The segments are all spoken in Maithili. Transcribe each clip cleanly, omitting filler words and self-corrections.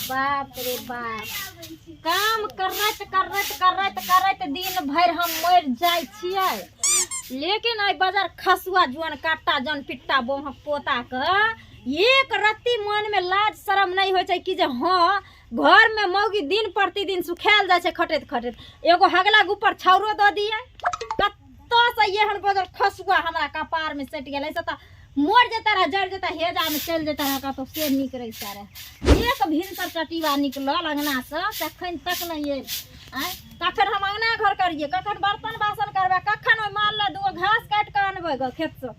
बाप रे बाप, काम करैत करैत करैत करैत दिन भरि हम मरि जाइ छियै, लेकिन एहि बजार खसुआ जुआन काटा जन पिट्टा बोहक पोता के एक रत्ती मन में लाज शरम नहीं होइ छै कि जे हाँ घर में मौगी दिन प्रतिदिन सुखायल जाइ छै खटैत खटैत, एगो हगला गुपर छाउरो दऽ दियै। कतऽ से एहन बजर खसुआ हमरा कपार में सटि गेलै से तऽ मर जेता रह, जरि जेता, हेजा में चलि जेता रह कतौ, से नीक रहिता रह। एक भिनसर चटीबा निकलल अंगना से तखन तक नहि आयल। आँय, कखन हम अंगना घर करियै, कखन बर्तन बासन करबै, कखन ओहि माल लए दूगो घास काटि कऽ अनबै गऽ खेतसँ,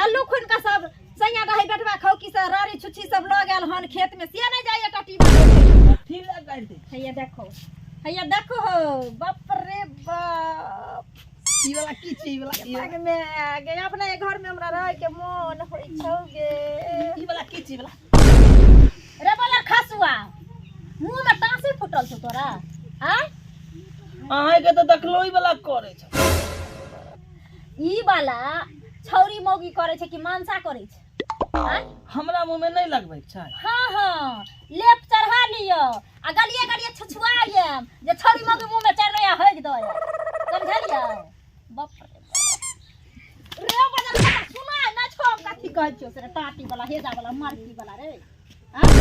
आलू खुनि कऽ सब सैया रही बेटवा खौकी से रड़ी छुच्छी सब लऽ गेल हन खेत में, से नहि जाइए टटीबा देखै। कथी लए गाड़ि दै? हैया देखो, हैया देखो हो, बाप रे बाप, ई वाला की छै? ई वाला ई वाला? में गे अपने घर में हमरा रह के मोन होइ छौ गे। ई वाला की छै? ई वाला रे बोलर खसुआ, मुंह में टाँसी फुटल छौ तोरा? आय अहाँ के तऽ देखलो ई वाला करै छै। ई वाला छौरी मौगी करै छै कि मानसा करै छै? आँय? हमरा मुंह में नहीं लगबै छै। हाँ हाँ, लेप चढ़ा लियो आ गलिए गलिए छुछुआ आयब जे छौरी मौगी मुंह में चढ़ रहा हगि दो, समझलियो? बाप रे बाप। रे बजल खता सुना ना छो, हम कथी कहै छियो से रे टाटी वाला हेजा वाला मरकी वाला रे। आँय?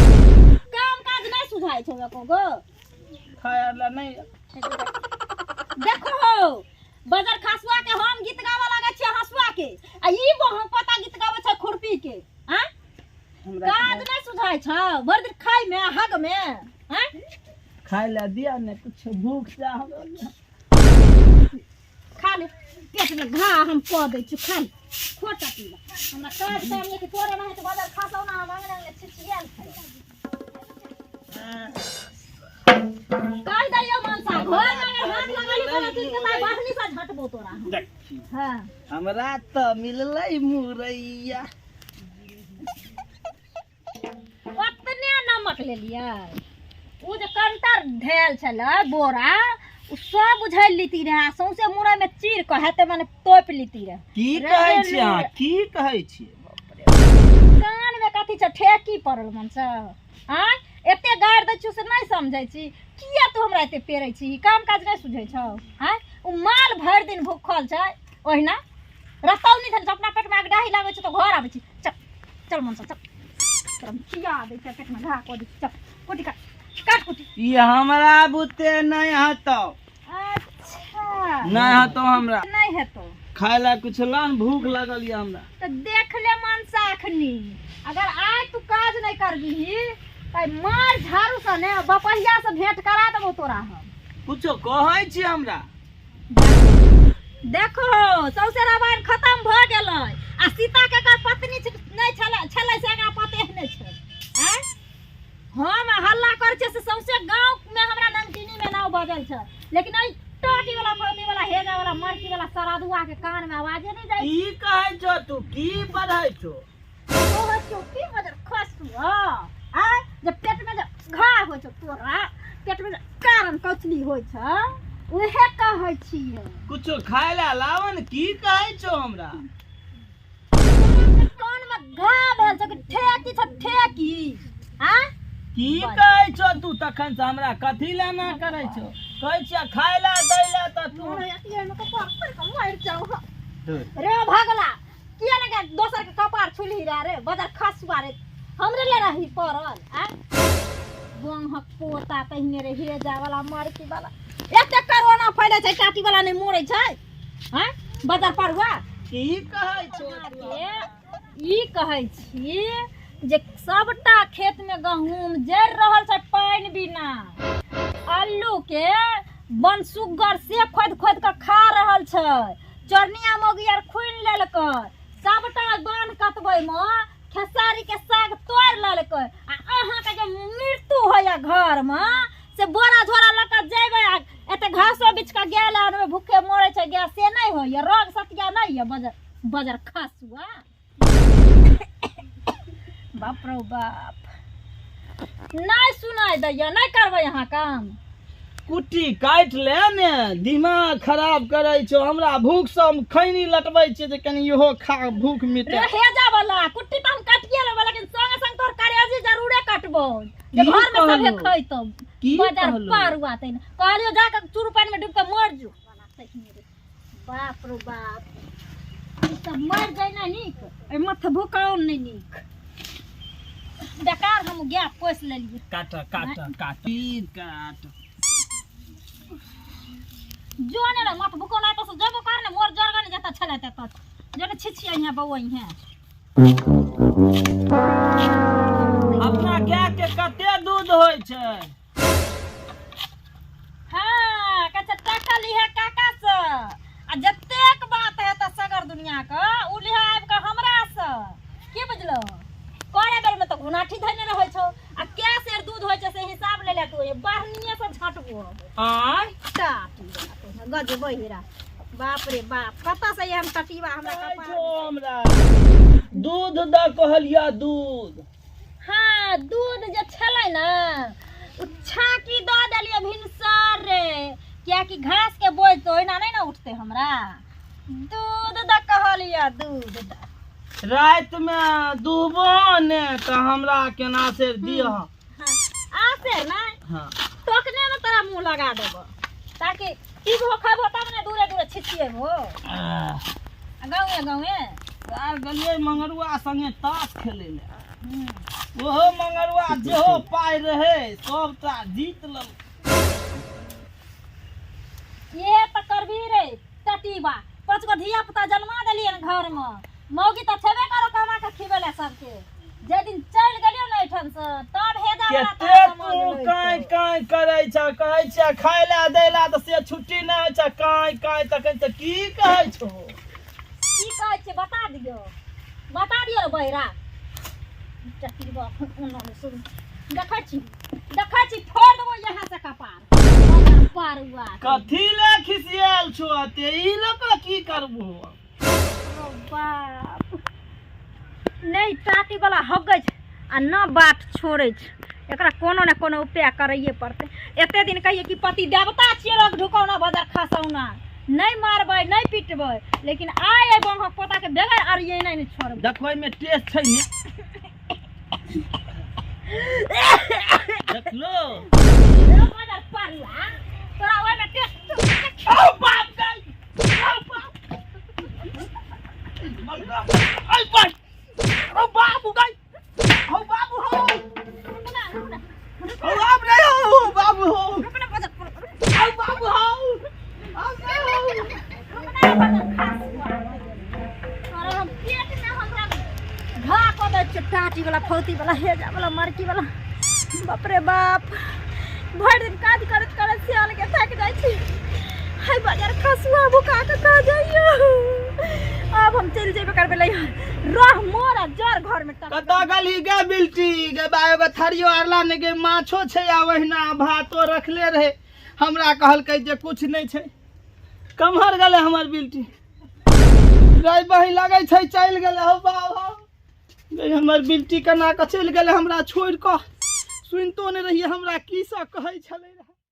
काम काज नहीं सुझाइ छौ एको गो। खाय ला नहीं। देखो हो बजर खसुआ के, हम गीत गाबऽ लागै छियै हसुआ के आ ई बहम पता गीत गाबै छै खुरपी के। आँय? हमरा काज नहि सुझाइ छौ भरि दिन खाय में हग में? आँय? खाय ला दिया ने कुछ, भूख से हमरा। खा ले, पेट में घा हम कऽ दै छी, खा ले खोटा पीला। हमरा काज काम नहि कि तोरे नहि तऽ बजर खसौ ना हम अंगने अंगने छिछियाल खाइ। कहि दैयौ मनसा, घर में अगर हाथ लगेली कोनो चीज के तऽ बाहनी से झटबो तोरा हम। देखी। हाँ। हमरा तऽ मिललै मुरैया। ओतने नमक लेलियै, ओ जे कंटर ढेल छलै बोरा ओ सब उझलि लीती रहै, सौंसे मुरई में चीर कऽ हेतै माने तोपि लीती रहै। की रे कहै रे छियै अहाँ? की कहै छियै? कान में कथी छै, ठेकी पड़ल मन से? आँय, एते गारि दै छियौ से नहि समझै छी? किया तू हमरा एते पेरै छी? काम काज नहि सुझै छौ? आँय, ओ माल भरि दिन भूखल छै, ओहिना रतौनी धन अपना पेट में अगडाही लागै छै तऽ घर आबै छी। चल चल मनसा चल, तोरा हम खिया दै छै, पेट में घा कऽ दै छी। चल कुटी काट, काट कुटी। ई हमरा बुते नहि हतौ। अच्छा, नहि हतौ हमरा। नहि हेतौ। खाय ला कुछ लान, भूख लागल ये हमरा। तऽ देख ले मनसा, अखनी अगर आइ तू काज नहि करबिही तऽ मार झाड़ू से ने बपहिया से भेंट करा देबो तोरा हम। कुछो कहै छी हमरा? देखो सौंसे रामायण खत्म भऽ गेलै आ सीता के एकर पत्नी नहि छलै छलै से एकरा पते नहि छै। आँय, हम हल्ला करै छियै से सौंसे गाँव में हमरा नमकीनी में नाव बजल छै, लेकिन एहि टाटी वाला पौनी वाला हेजा वाला मरकी वाला सरादुआ के कान में आवाजे नहीं जाइ। की कहै छौ तू? की पढ़ै छौ? कहै छौ की बजर खसुआ? आँय, जे पेट में जे घा होइ छौ तोरा, पेट में जे कारण कौचली होइ छै उहे कहै छियै। कुछो खाय ला लावन, की कहै छौ हमरा? कान में घा भेल छौ कि ठेकी छौ ठेकी? आँय, की कहै छौ तू तखन से हमरा कथी ला ना करै छौ? कहै छियै खाय ला दै ला तऽ तू मरि जाऊ रे भगला। किया ने गे दोसर के कपार छुलही रे? रे बदर खसुआ रे, हमरे ले रही पड़ल। आँय, बंहक पोता पहिने रे हेजा वाला मरकी वाला, एते कोरोना फैले छै, टाटी वाला नहि मरै छै? आँय बदर परुआ, की कहै छौ? ई कहै छी जे सबटा खेत में गहूम जरि रहल छै पानि बिना, आलू के बनसुग्गर से खोदि खोदि कऽ खा रहल छै, चरनिया मौगी आर खुनि लेलकै, सबटा बान्ह कतबै मे खेसारी के साग तोड़ि लेलकै, आ अहाँके जे मृत्यु होइया घर मे से बोरा झोरा लऽ कऽ जेबै आ एते घासो बिछ कऽ गेल आनबै, भूखे मरै छै गाय से नहि होइया, रोग सतिया नहि यऽ बजर बजर खसुआ। बाप रो बाप, नहि सुनाइ दैया, नहि करबै अहाँ काम? कुट्टी काटि ले ने, दिमाग खराब करै छौ हमरा। भूख से हम खैनी लटबै छियै जे कनि इहो खा भूख मिटे। रे हेजा वाला, कुट्टी तऽ हम काटिए लेबै, लेकिन संगे संग तोर करेजी जरूरे कटबो जे की घर में सभे कहलहो? खैतो। की बाजार कहलहो? पारुआ तैन कहलियो जाके चूरू पानि में डूब के मर जो। बाप रो बाप, ई सब मर जाय ना नीक, एहि मथ भुकाउन नहि नीक। बेकार हम गाय पोसि लेलियै। काट काट काट तीन काट। जो ने रे मथ भुकाउन आय तऽ जबो कर ने मोर जरगन जतऽ छलै ततऽ जने छिछि यहाँ बौआ यहाँ। अपना गाय के कते दूध होइ छै? हाँ, कहै छै टाका लिहे काका से, आ जतेक बात है तऽ सगर दुनिया के उ लिहे आबि कऽ हमरा से। की बुझलो? करे बेर में तऽ घुनाठी धैने रहै छौ, आ कै सेर दूध होइ छै से हिसाब ले ले तू, बहनिये से झटबो। आय टाटी गजबै हीरा, बाप रे बाप, कतऽ से एहन टटीबा हमरा कपार छौ? हमरा दूध दऽ कहलिया दूध। हाँ, दूध जे छलै ने उ छाँकी दऽ देलियै भिनसर रे, कियाकि घास के बोझ तऽ ओहिना नहि ने उठतै। हमरा दूध दऽ कहलियै दूध दऽ। राति मे दूबो ने तऽ हमरा केना से दिह। हाँ, आ से नहि। हाँ, तखने ने तोरा मुँह लगा देबो, ताकि पीबहो खैबहो तब ने दूरे दूरे छिछिएबहो आ गाँवे गाँवे। यार गेलियै मंगरुआ संगे ताश खेलै लए, ओहो मंगरुआ जेहो पाइ रहै सबटा जीत लेलक। ये तऽ करबी रे टटीबा, पाँच गो धिया पुता जन्मा देलियै घर मे, मौगी तऽ छेबे करो कमा के खिबै लए सबके। जे दिन चलि गेलियौ ने एहिठाम से तब हेजा वाला कते तोरा समझ तू लैतौ। काँय काँय करै छ, कहै छ खाय लए दै लए तऽ से छुट्टी नहि होइ छ, काँय काँय तखन तऽ की कहै छौ? की कहै छियै बता दियौ, बता दियौ रे बहिरा टटीबा। देखै छी, देखै छी, फोड़ देबो यहाँ से कपार पारुआ। कथी लए खिसियाल छौ अते? ई लऽ कऽ की करबो? बाप नहि, टाटी वाला हगै छै आ न बाट छोड़ै छै। एकरा कोनो ने कोनो उपाय करैए पड़तै। एते दिन कहिए कि पति देवता छियै, रोग ढुकौना बदर खसौना, नहि मारबै नहि पिटबै, लेकिन आइ एहि बंहक पोताके बगैर अरिये नहि छोड़बै। देखो, एहिमे टेस्ट छै ने, देखलो बदर पारुआ, तोरा ओहिमे टेस्ट। औ बाप गई, औ बाप, ऐ बाप, औ बाबू गई, औ बाबू हो, औ बाप रे, हो बाबू हो, औ बाबू हो, औ रे हो। घा कऽ दै छियै टाटी वाला, फौती वाला, हेजा वाला, मरकी वाला। बाप रे बाप, भरि दिन काज करैत करैत सियाल के थाकि जाइ छी। हाय बाजार खसुआ भुका के खा जाइयो। आब हम चलि जेबे करबै लै, रह मोर आ जर घर में। कतऽ गेलही गे बिल्टी? गे बा, एगो थरियो आरला ने गे, माछो छै आ ओहिना भातो रखले रहे, हमरा कहलकै जे कुछ नहि छै। कम्हर गेलै हमर बिल्टी रे? बही लगै छै चलि गेलै। हौ बाबा गे, हमर बिल्टी केना कऽ चलि गेलै हमरा छोड़ि कऽ? सुनितो नहि रहियै हमरा की सब कहै छलै रहए।